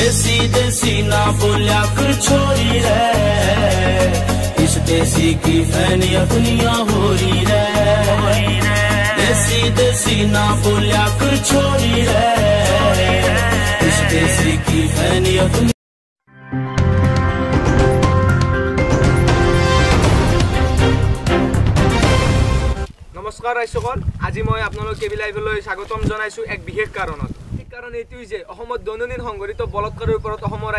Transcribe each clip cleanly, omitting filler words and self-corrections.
देसी देसी ना बोलिया कर छोरी रे, इस देसी की फैन अपनिया हो रही रे। देसी देसी ना बोलिया कर छोरी रे, इस देसी की फैन अपनी। নমস্কাৰ ৰাইজসকল, আজি মই আপোনালোক কেবি লাইভলৈ স্বাগতম জনাইছোঁ এক বিশেষ কাৰণত। বিশেষ কাৰণ এইটোৱেই যে অসমত দৈনন্দিন সংঘটিত বলাৎকাৰৰ ওপৰত অসমৰ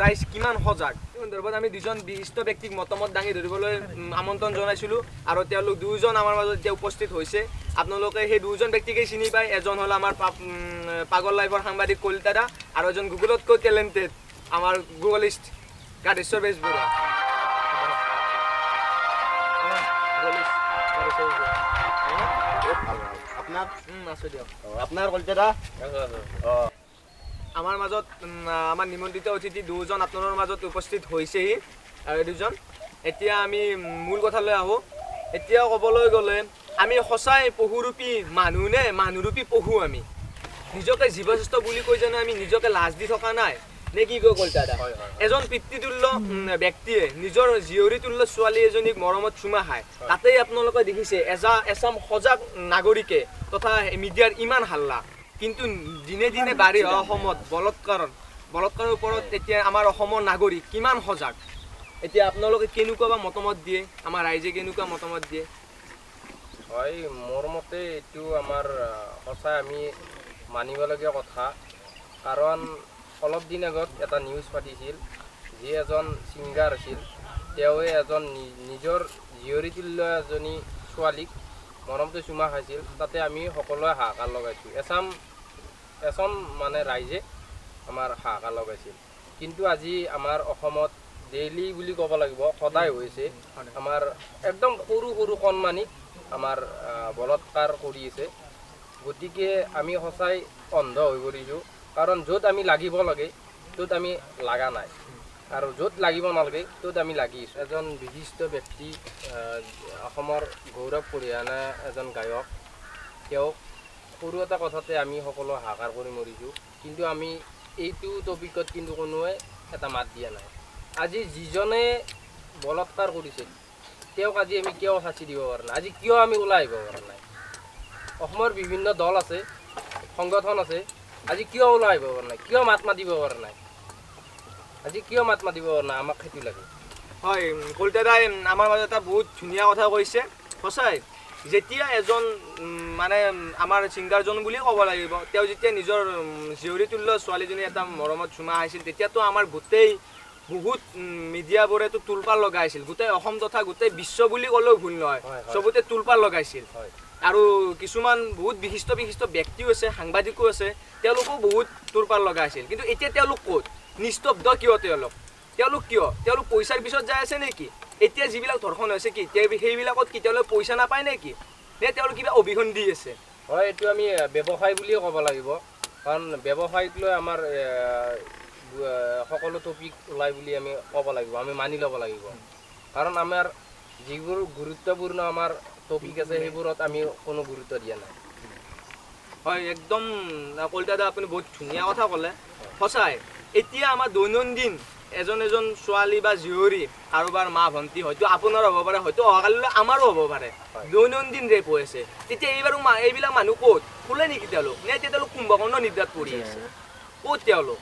ৰাইজ কিমান সজাগ। এই সন্দৰ্ভত আমি দুজন বিশিষ্ট ব্যক্তিক মতামত দাঙি ধৰিবলৈ আমন্ত্ৰণ জনাইছিলোঁ আৰু তেওঁলোক দুয়োজন আমাৰ মাজত এতিয়া উপস্থিত হৈছে। আপোনালোকে সেই দুয়োজন ব্যক্তিকেই চিনি পায়। এজন হ'ল আমাৰ পাগল লাইভৰ সাংবাদিক কলিতা দা আৰু এজন গুগলতকৈ টেলেণ্টেড আমাৰ গুগলিষ্ট গাধেশ্বৰ বেজবৰুৱা। আমাৰ মাজত আমাৰ নিমন্ত্ৰিত অতিথি দুজন আপোনালোকৰ মাজত উপস্থিত হৈছেহি আৰু এই দুজন। এতিয়া আমি মূল কথালৈ আহোঁ। এতিয়া ক'বলৈ গ'লে আমি সঁচাই পশুৰূপী মানুহ নে মানুহৰূপী পশু? আমি নিজকে জীৱশ্ৰেষ্ঠ বুলি কৈ জানো আমি নিজকে লাজ দি থকা নাই নে কি কয় কলিতা দা? এজন পিতৃতুল্য ব্যক্তিয়ে নিজৰ জীয়ৰী তুল্য ছোৱালী এজনীক মৰমত চুমা খায়, তাতেই আপোনালোকে দেখিছে এচাম সজাগ নাগৰিকে তথা মিডিয়াৰ ইমান হাল্লা। কিন্তু দিনে দিনে বাঢ়ি অহা অসমত বলাৎকাৰৰ ওপৰত এতিয়া আমাৰ অসমৰ নাগৰিক কিমান সজাগ? এতিয়া আপোনালোকে কেনেকুৱা বা মতামত দিয়ে, আমাৰ ৰাইজে কেনেকুৱা মতামত দিয়ে? হয়, মোৰ মতে এইটো আমাৰ সঁচাই আমি মানিবলগীয়া কথা। কাৰণ অলপ দিন আগত এটা নিউজ পাতিছিল, যি এজন ছিংগাৰ আছিল, তেওঁৱে এজন নিজৰ জীয়ৰী তুল্য এজনী ছোৱালীক মৰমতে চুমা খাইছিল। তাতে আমি সকলোৱে হাহাকাৰ লগাইছোঁ, এচাম মানে ৰাইজে আমাৰ হাহাকাৰ লগাইছিল। কিন্তু আজি আমাৰ অসমত ডেইলি বুলি ক'ব লাগিব, সদায় হৈছে আমাৰ একদম সৰু সৰু কণমানিক আমাৰ বলাৎকাৰ কৰি আছে। গতিকে আমি সঁচাই অন্ধ হৈ পৰিছোঁ। কাৰণ য'ত আমি লাগিব লাগে ত'ত আমি লগা নাই, আৰু য'ত লাগিব নালাগে ত'ত আমি লাগি আছোঁ। এজন বিশিষ্ট ব্যক্তি, অসমৰ গৌৰৱ কঢ়িয়াই অনা এজন গায়ক, তেওঁক সৰু এটা কথাতে আমি সকলো হাহাকাৰ কৰি মৰিছোঁ। কিন্তু আমি এইটো টপিকত কিন্তু কোনোৱে এটা মাত দিয়া নাই। আজি যিজনে বলাৎকাৰ কৰিছিল তেওঁক আজি আমি কিয় শাস্তি দিব পৰা নাই? আজি কিয় আমি ওলাই আহিব পৰা নাই? অসমৰ বিভিন্ন দল আছে, সংগঠন আছে, আজি কিয় ওলাই আহিব পৰা নাই? কিয় মাত মাতিব পৰা নাই? আজি কিয় মাত মাতিব পৰা নাই? আমাক সেইটো লাগে। হয়, কলিতা দাই আমাৰ মাজত এটা বহুত ধুনীয়া কথা কৈছে। সঁচাই যেতিয়া এজন মানে আমাৰ ছিংগাৰজন বুলিয়ে ক'ব লাগিব, তেওঁ যেতিয়া নিজৰ জীয়ৰী তুল্য ছোৱালীজনী এটা মৰমত চুমা আহিছিল, তেতিয়াতো আমাৰ গোটেই বহুত মিডিয়াবোৰেতো তোলপাৰ লগাইছিল। গোটেই অসম তথা গোটেই বিশ্ব বুলি ক'লেও ভুল নহয়, চবতে তোলপাৰ লগাইছিল। আৰু কিছুমান বহুত বিশিষ্ট বিশিষ্ট ব্যক্তিও আছে, সাংবাদিকো আছে, তেওঁলোকো বহুত তোলপাৰ লগাইছিল। কিন্তু এতিয়া তেওঁলোক ক'ত? নিস্তব্ধ কিয় তেওঁলোক? তেওঁলোক কিয়? তেওঁলোক পইচাৰ পিছত যাই আছে নেকি? এতিয়া যিবিলাক ধৰ্ষণ হৈছে কি সেইবিলাকত কি তেওঁলোকে পইচা নাপায় নেকি? নে তেওঁলোক কিবা অভিসন্ধি আছে? হয়, এইটো আমি ব্যৱসায় বুলিয়ে ক'ব লাগিব। কাৰণ ব্যৱসায়ক লৈ আমাৰ সকলো টপিক ওলাই বুলি আমি ক'ব লাগিব, আমি মানি ল'ব লাগিব। কাৰণ আমাৰ যিবোৰ গুৰুত্বপূৰ্ণ আমাৰ টপিক আছে সেইবোৰত আমি কোনো গুৰুত্ব দিয়া নাই। হয়, একদম কলিতা দা আপুনি বহুত ধুনীয়া কথা ক'লে। সঁচাই এতিয়া আমাৰ দৈনন্দিন এজন এজন ছোৱালী বা জীয়ৰী, কাৰোবাৰ মা ভণ্টি, হয়তো আপোনাৰো হ'ব পাৰে, হয়তো অহাকালিলৈ আমাৰো হ'ব পাৰে, দৈনন্দিন ৰেপ হৈ আছে। তেতিয়া এইবাৰো এইবিলাক মানুহ ক'ত খোলে নেকি তেওঁলোক? নে এতিয়া তেওঁলোক কুম্ভকৰ্ণ নিদ্ৰাত পৰি আছে? ক'ত তেওঁলোক?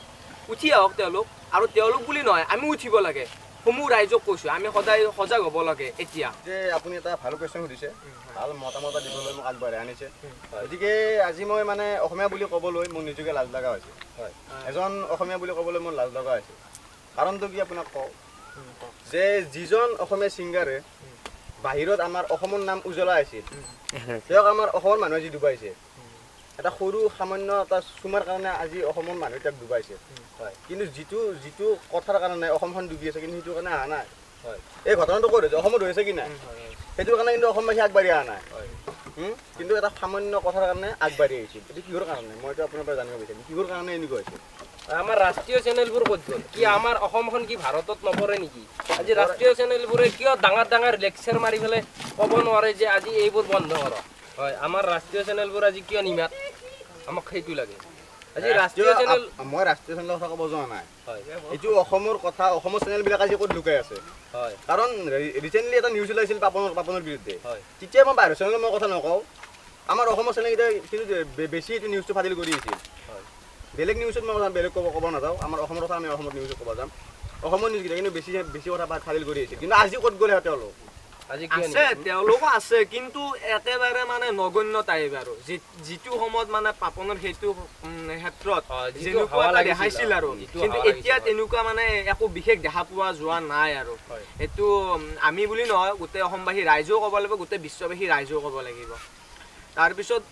উঠি আহক তেওঁলোক। আৰু তেওঁলোক বুলি নহয়, আমি উঠিব লাগে। সমূহ ৰাইজক কৈছোঁ, আমি সদায় সজাগ হ'ব লাগে। এতিয়া যে আপুনি এটা ভাল কুৱেশ্যন সুধিছে, ভাল মতামত দিবলৈ মোক আগবঢ়াই আনিছে। গতিকে আজি মই মানে অসমীয়া বুলি ক'বলৈ মোৰ নিজকে লাজ লগা হৈছে। এজন অসমীয়া বুলি ক'বলৈ মোৰ লাজ লগা হৈছে। কাৰণটো কি আপোনাক কওঁ যে যিজন অসমীয়া ছিংগাৰে বাহিৰত আমাৰ অসমৰ নাম উজ্বলাই আছিল, তেওঁক আমাৰ অসমৰ মানুহে যি ডুবাইছে, এটা সৰু সামান্য এটা চুমাৰ কাৰণে আজি অসমৰ মানুহে তেওঁক ডুবাইছে। কিন্তু যিটো যিটো কথাৰ কাৰণে অসমখন ডুবি আছে, কিন্তু সেইটো কাৰণে অহা নাই। এই ঘটনাটো ক'ত হৈছে? অসমত হৈছে কি নাই? সেইটোৰ কাৰণে কিন্তু অসমবাসী আগবাঢ়ি অহা নাই। কিন্তু এটা সামান্য কথাৰ কাৰণে আগবাঢ়ি আহিছিল। এইটো কিহৰ কাৰণে? মইতো আপোনাৰ পৰা জানিব বিচাৰিম, কিহৰ কাৰণে এনেকুৱা হৈছে? আমাৰ ৰাষ্ট্ৰীয় চেনেলবোৰ ক'ত গ'ল? কি আমাৰ অসমখন কি ভাৰতত নপৰে নেকি? আজি ৰাষ্ট্ৰীয় চেনেলবোৰে কিয় ডাঙৰ ডাঙৰ লেকচাৰ মাৰি পেলাই ক'ব নোৱাৰে যে আজি এইবোৰ বন্ধ কৰক? হয়, আমাৰ ৰাষ্ট্ৰীয় চেনেলবোৰ আজি কিয় নিমাত? আমাক সেইটো লাগে। আজি ৰাষ্ট্ৰীয় চেনেল, মই ৰাষ্ট্ৰীয় চেনেলৰ কথা ক'ব যোৱা নাই, এইটো অসমৰ কথা। অসমৰ চেনেলবিলাক আজি ক'ত লুকাই আছে? কাৰণ ৰিচেণ্টলি এটা নিউজ ওলাইছিল পাপনৰ বিৰুদ্ধে, তেতিয়া মই বাহিৰৰ চেনেলৰ মই কথা নকওঁ, আমাৰ অসমৰ চেনেলকেইটা কিন্তু বেছি এইটো নিউজটো ফাদিল কৰি আছিল। বেলেগ নিউজত মই কথা বেলেগ ক'ব নাযাওঁ, আমাৰ অসমৰ কথা আমি অসমৰ নিউজত ক'ব যাম। অসমৰ নিউজকেইটা কিন্তু বেছি বেছি কথা ফাদিল কৰি আছিল। কিন্তু আজি ক'ত গ'লে তেওঁলোক? আছে, তেওঁলোকো আছে, কিন্তু একেবাৰে মানে নগণ্য টাইপ আৰু। যিটো সময়ত মানে পাপনৰ সেইটো ক্ষেত্ৰত যেনেকুৱা এটা দেখাইছিল আৰু, কিন্তু এতিয়া তেনেকুৱা মানে একো বিশেষ দেখা পোৱা যোৱা নাই আৰু। এইটো আমি বুলি নহয়, গোটেই অসমবাসী ৰাইজেও ক'ব লাগিব, গোটেই বিশ্ববাসী ৰাইজেও ক'ব লাগিব। তাৰপিছত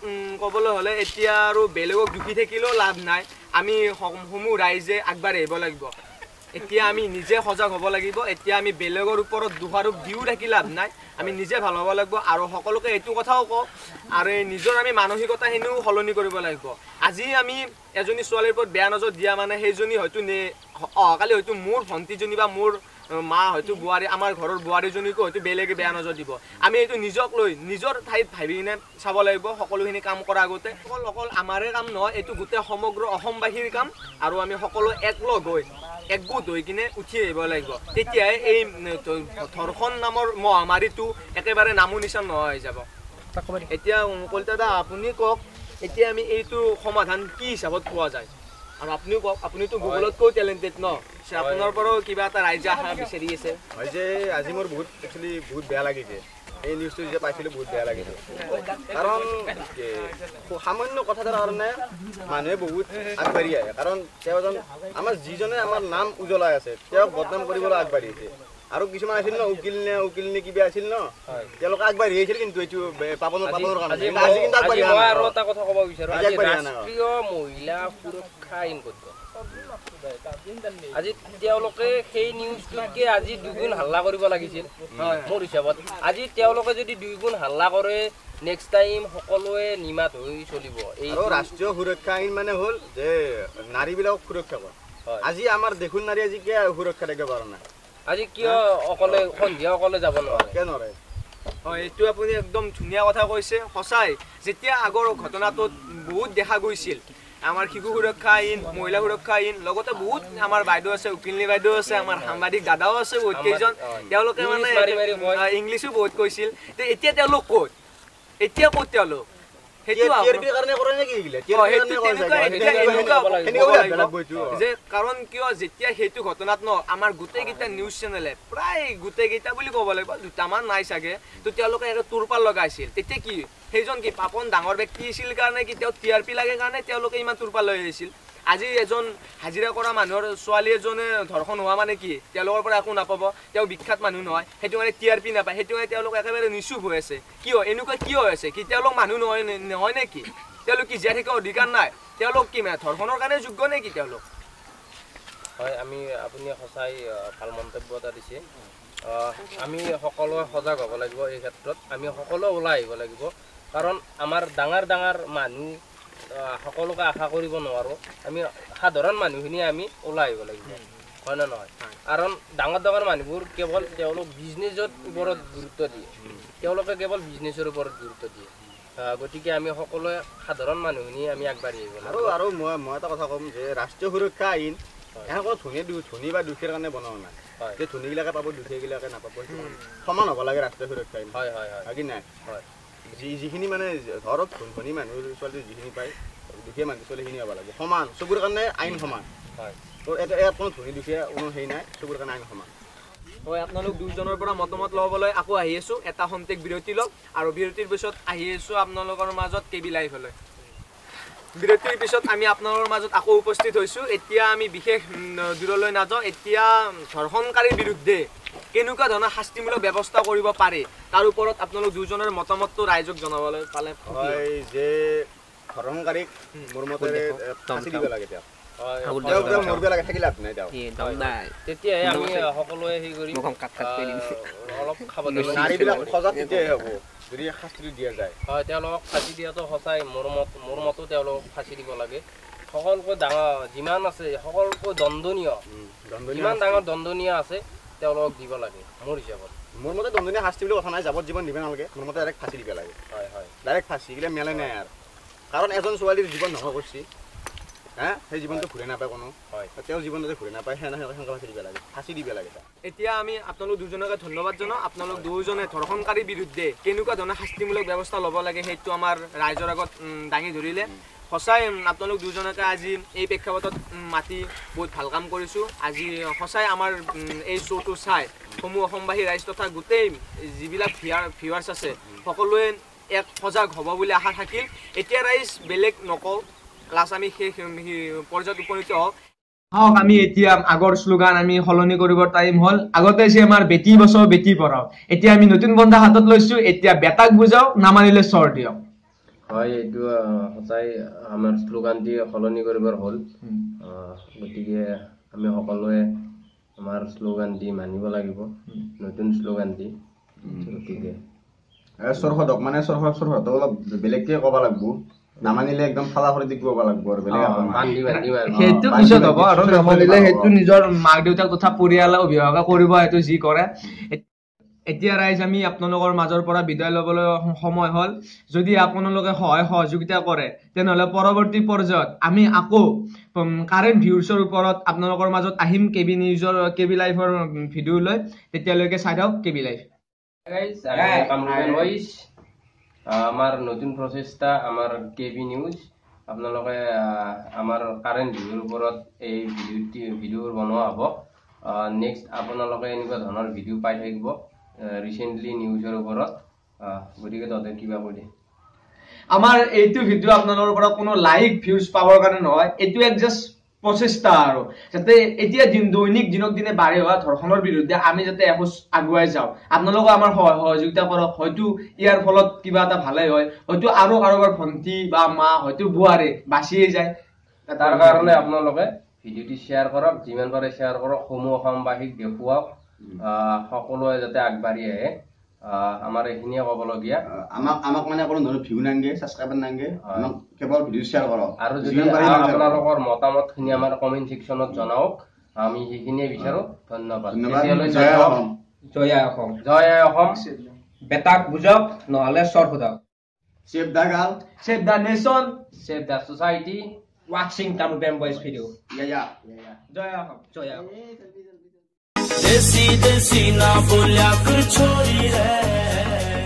ক'বলৈ হ'লে এতিয়া আৰু বেলেগক দুখী থাকিলেও লাভ নাই, আমি সমূহ ৰাইজে আগবাঢ়ি আহিব লাগিব। এতিয়া আমি নিজে সজাগ হ'ব লাগিব। এতিয়া আমি বেলেগৰ ওপৰত দোষাৰোপ দিও থাকি লাভ নাই, আমি নিজে ভাল হ'ব লাগিব। আৰু সকলোকে এইটো কথাও কওঁ, আৰু এই নিজৰ আমি মানসিকতাখিনিও সলনি কৰিব লাগিব। আজি আমি এজনী ছোৱালীৰ ওপৰত বেয়া নজৰ দিয়া মানে সেইজনী হয়তো অহাকালি হয়তো মোৰ ভণ্টিজনী বা মোৰ মা হয়তো বোৱাৰী, আমাৰ ঘৰৰ বোৱাৰীজনীকো হয়তো বেলেগে বেয়া নজৰ দিব। আমি এইটো নিজক লৈ নিজৰ ঠাইত ভাবি কিনে চাব লাগিব সকলোখিনি কাম কৰাৰ আগতে। অকল আমাৰে কাম নহয়, এইটো গোটেই সমগ্ৰ অসমবাসীৰ কাম। আৰু আমি সকলো একলগ হৈ একগোট হৈ কিনে উঠি আহিব লাগিব, তেতিয়াহে এই ধৰ্ষণ নামৰ মহামাৰীটো একেবাৰে নামো নিচান নোহোৱা হৈ যাব। এতিয়া কলিতা দা, আপুনি কওক, এতিয়া আমি এইটো সমাধান কি হিচাপত পোৱা যায়? আৰু আপুনিও কওক, আপুনিতো গুগলতকৈও টেলেণ্টেড ন, আপোনাৰ পৰাও কিবা এটা ৰাইজে আশা বিচাৰি আছে। হয় যে আজি মোৰ বহুত একচুৱেলি বহুত বেয়া লাগিছে এই নিউজটো যেতিয়া পাইছিলোঁ, বহুত বেয়া লাগিছে। কাৰণ সামান্য কথা এটাৰ কাৰণে মানুহে বহুত আগবাঢ়ি আহে। কাৰণ তেওঁ এজন আমাৰ যিজনে আমাৰ নাম উজ্বলাই আছে, তেওঁক বদনাম কৰিবলৈ আগবাঢ়ি আহিছে। আৰু কিছুমান আছিল ন উকিল নে কিবা আছিল ন, তেওঁলোকে আগবাঢ়ি আহিছিল, কিন্তু এইটো পাপনৰ কাৰণে আজি কিন্তু আগবাঢ়ি অহা নাই। আৰু এটা কথা ক'ব বিচাৰোঁ, আজি ৰাষ্ট্ৰীয় মহিলা সুৰক্ষা আইন ক'ত আজি তেওঁলোকে সেই নিউজটোতকৈ আজি দুগুণ হাল্লা কৰিব লাগিছিল মোৰ হিচাপত। আজি তেওঁলোকে যদি দুগুণ হাল্লা কৰে, নেক্সট টাইম সকলোৱে নিমাত হৈ চলিব। এই ৰাষ্ট্ৰীয় সুৰক্ষা আইন মানে হ'ল যে নাৰীবিলাকক সুৰক্ষা কৰে। আজি আমাৰ দেখোন নাৰী আজি কিয় সুৰক্ষা থাকিব পৰা নাই? আজি কিয় অকলে সন্ধিয়া অকলে যাব নোৱাৰে? কিয় নোৱাৰে? হয়, এইটো আপুনি একদম ধুনীয়া কথা কৈছে। সঁচাই যেতিয়া আগৰ ঘটনাটোত বহুত দেখা গৈছিল, আমাৰ শিশু সুৰক্ষা আইন, মহিলা সুৰক্ষা আইন, লগতে বহুত আমাৰ বাইদেউ আছে, উকিলনী বাইদেউ আছে, আমাৰ সাংবাদিক দাদাও আছে বহুত কেইজন, তেওঁলোকে মানে ইংলিছো বহুত কৈছিল। এতিয়া তেওঁলোক ক'ত? এতিয়া ক'ত তেওঁলোক? যে কাৰণ কিয় যেতিয়া সেইটো ঘটনাত ন আমাৰ গোটেইকেইটা নিউজ চেনেলে প্ৰায় গোটেইকেইটা বুলি ক'ব লাগিব, দুটামান নাই চাগে, তো তেওঁলোকে তোৰপাল লগাইছিল। তেতিয়া কি সেইজন কি পাপন ডাঙৰ ব্যক্তি আছিল কাৰণে কি তেওঁ টি আৰ পি লাগে কাৰণে তেওঁলোকে ইমান তোৰপাল লৈ আহিছিল? আজি এজন হাজিৰা কৰা মানুহৰ ছোৱালী এজনে ধৰ্ষণ হোৱা মানে কি তেওঁলোকৰ পৰা একো নাপাব, তেওঁ বিখ্যাত মানুহ নহয়, সেইটো কাৰণে টি আৰ পি নাপায়, সেইটো কাৰণে তেওঁলোক একেবাৰে নিচুপ হৈ আছে। কিয় এনেকুৱা কিয় হৈ আছে? কি তেওঁলোক মানুহ নহয় নহয় নে কি? তেওঁলোক কি জীয়াই থাকিব অধিকাৰ নাই? তেওঁলোক কি মানে ধৰ্ষণৰ কাৰণে যোগ্য নে কি তেওঁলোক? হয়, আমি আপুনি সঁচাই ভাল মন্তব্য এটা দিছে। আমি সকলোৱে সজাগ হ'ব লাগিব এই ক্ষেত্ৰত, আমি সকলোৱে ওলাই আহিব লাগিব। কাৰণ আমাৰ ডাঙৰ ডাঙৰ মানুহ সকলোকে আশা কৰিব নোৱাৰোঁ, আমি সাধাৰণ মানুহখিনিয়ে আমি ওলাই আহিব লাগিব, হয় নে নহয়? কাৰণ ডাঙৰ ডাঙৰ মানুহবোৰ কেৱল তেওঁলোক বিজনেছৰ ওপৰত গুৰুত্ব দিয়ে, তেওঁলোকে কেৱল বিজনেছৰ ওপৰত গুৰুত্ব দিয়ে। গতিকে আমি সকলোৱে সাধাৰণ মানুহখিনি আমি আগবাঢ়ি আহিব লাগিব। আৰু আৰু মই এটা কথা ক'ম যে ৰাষ্ট্ৰীয় সুৰক্ষা আইন এখন ধনী বা দুখীয়াৰ কাৰণে বনোৱা নাই যে ধনীবিলাকে পাব দুখীয়াবিলাকে নাপাব, সমান হ'ব লাগে ৰাষ্ট্ৰীয় সুৰক্ষা আইন। হয় হয় হয়, কি নাই? হয়, যিখিনি মানে ধৰক ধনী মানুহৰ ছোৱালী যিখিনি পায় দুখীয়া মানুহ ছোৱালীখিনি পাব লাগে সমান, চবৰে কাৰণে আইন সমান। হয়, তো ইয়াত কোনো ধনী দুখীয়া কোনো হেৰি নাই, চবৰে কাৰণে আইন সমান। হয়, আপোনালোক দুজনৰ পৰা মতামত ল'বলৈ আকৌ আহি আছোঁ, এটা খন্তেক বিৰতি লওক আৰু বিৰতিৰ পিছত আহি আছোঁ আপোনালোকৰ মাজত কে বি লাইভলৈ। বিৰতিৰ পিছত আমি আপোনালোকৰ মাজত আকৌ উপস্থিত হৈছোঁ। এতিয়া আমি বিশেষ দূৰলৈ নাযাওঁ, এতিয়া ধৰ্ষণকাৰীৰ বিৰুদ্ধে কেনেকুৱা ধৰণৰ শাস্তিমূলক ব্যৱস্থা কৰিব পাৰে তাৰ ওপৰত আপোনালোক দুজনৰ মতামতটো ৰাইজক জনাবলৈ পালে। হয়, যে ধৰ্ষণকাৰীক মোৰ মতে ফাঁচি দিব লাগে, তেওঁ মৰিব লাগে, থাকি লাভ নাই। তেতিয়াহে আমি সকলোৱে হেৰি কৰিম, অলপ নাৰীবিলাক সজাগ তেতিয়াহে হ'ব যদি শাস্তি দিয়া যায়। হয়, তেওঁলোকক ফাঁচি দিয়াটো সঁচাই মোৰ মতো তেওঁলোকক ফাঁচি দিব লাগে। সকলোতকৈ ডাঙৰ যিমান আছে, সকলোতকৈ দণ্ডনীয় যিমান ডাঙৰ দণ্ডনীয় আছে তেওঁলোকক দিব লাগে মোৰ হিচাপত। মোৰ মতে দণ্ডনীয় শাস্তি বুলি কথা নাই, যাৱত জীৱন দিব নালাগে, মোৰ মতে ডাইৰেক্ট ফাঁচি দিব লাগে। হয় হয়, ডাইৰেক্ট ফাঁচি গ'লে মেলে নাই আৰু, কাৰণ এজন ছোৱালীৰ জীৱন ধ্বংস কৰিছে, হা, সেই জীৱনটো ঘূৰাই নাপায় কোনো। তেওঁ জীৱনটো ঘূৰাই নাপায়, সেনেকৈ ফাঁচি দিব লাগে, ফাঁচি দিব লাগে। এতিয়া আমি আপোনালোক দুজনকে ধন্যবাদ জনাওঁ। আপোনালোক দুজনে ধৰ্ষণকাৰীৰ বিৰুদ্ধে কেনেকুৱা ধৰণৰ শাস্তিমূলক ব্যৱস্থা ল'ব লাগে সেইটো আমাৰ ৰাইজৰ আগত দাঙি ধৰিলে। সঁচাই আপোনালোক দুজনকে আজি এই প্ৰেক্ষাপটত মাতি বহুত ভাল কাম কৰিছোঁ। আজি সঁচাই আমাৰ এই শ্ব'টো চাই সমূহ অসমবাসী ৰাইজ তথা গোটেই যিবিলাক ভিউৱাৰ্ছ আছে সকলোৱে এক সজাগ হ'ব বুলি আশা থাকিল। এতিয়া ৰাইজ বেলেগ নকওঁ, লাষ্ট আমি শেষ পৰ্যায়ত উপনীত হওঁ। আহক আমি এতিয়া আগৰ শ্লোগান আমি সলনি কৰিবৰ টাইম হ'ল। আগতে যে আমাৰ বেটি বচাও বেটি পঢ়াও, এতিয়া আমি নতুন বন্ধা হাতত লৈছোঁ, এতিয়া বেটাক বুজাও, নামানিলে চৰ দিয়ক। হয়, এইটো সঁচাই আমাৰ শ্লোগানটি সলনি কৰিবৰ হ'ল। গতিকে আমি সকলোৱে আমাৰ শ্লোগানটি মানিব লাগিব, নতুন শ্লোগানটি। গতিকে চৰসদক মানে চৰসদক অলপ বেলেগকে ক'ব লাগিব, নামানিলে একদম ফালা কৰি দিব লাগিব আৰু বেলেগ সেইটো পিছত হ'ব। আৰু নামানিলে সেইটো নিজৰ মাক দেউতাক তথা পৰিয়াল অভিভাৱকে কৰিব, সেইটো যি কৰে। এতিয়া ৰাইজ আমি আপোনালোকৰ মাজৰ পৰা বিদায় ল'বলৈ সময় হ'ল। যদি আপোনালোকে সহায় সহযোগিতা কৰে তেনেহ'লে পৰৱৰ্তী পৰ্যায়ত আমি আকৌ কাৰেণ্ট ভিউজৰ ওপৰত আপোনালোকৰ মাজত আহিম, কে বি নিউজৰ কে বি লাইভৰ ভিডিঅ' লৈ। তেতিয়ালৈকে চাই থাকক কে বি লাইভ। আমাৰ নতুন প্ৰচেষ্টা আমাৰ কে বি নিউজ। আপোনালোকে আমাৰ কাৰেণ্ট ভিডিঅ'ৰ ওপৰত এই ভিডিঅ'বোৰ বনোৱা হ'ব। নেক্সট আপোনালোকে এনেকুৱা ধৰণৰ ভিডিঅ' পাই থাকিব ৰিচেণ্টলি নিউজৰ ওপৰত। গতিকে তহঁতে কিবা কৈ দিয়ে। আমাৰ এইটো ভিডিঅ' আপোনালোকৰ পৰা কোনো লাইক ভিউজ পাবৰ কাৰণে নহয়, এইটো এক জাষ্ট প্ৰচেষ্টা আৰু যাতে এতিয়া দিন দৈনিক দিনক দিনে বাঢ়ি অহা ধৰ্ষণৰ বিৰুদ্ধে আমি যাতে এখোজ আগুৱাই যাওঁ। আপোনালোকে আমাৰ সহায় সহযোগিতা কৰক, হয়তো ইয়াৰ ফলত কিবা এটা ভালেই হয়, হয়তো আৰু কাৰোবাৰ ভণ্টি বা মা হয়তো বোৱাৰী বাচিয়ে যায়। তাৰ কাৰণে আপোনালোকে ভিডিঅ'টি শ্বেয়াৰ কৰক, যিমান পাৰে শ্বেয়াৰ কৰক, সমূহ অসমবাসীক দেখুৱাওক, সকলোৱে যাতে আগবাঢ়ি আহে। আমাৰ এইখিনিয়ে ক'বলগীয়া। আমাক মানে কোনো ধৰণৰ ভিউ নাংগে, ছাবস্ক্ৰাইবাৰ নাংগে, আমাক কেৱল ভিডিঅ' শ্বেয়াৰ কৰক। আৰু যদি আপোনালোকৰ মতামতখিনি আমাৰ কমেণ্ট ছেকশ্যনত জনাওক, আমি সেইখিনিয়ে বিচাৰোঁ। ধন্যবাদ। জয় অসম। জয় অসম। জয় অসম। বেটাক বুজাওক, নহ'লে চৰ সোধাওক। Save the girl, save the nation, save the society. Watching Kamrupian boys video. Yeah. Joy Assam. Joy Assam. देसी देसी ना बोलिया कर छोरी रे।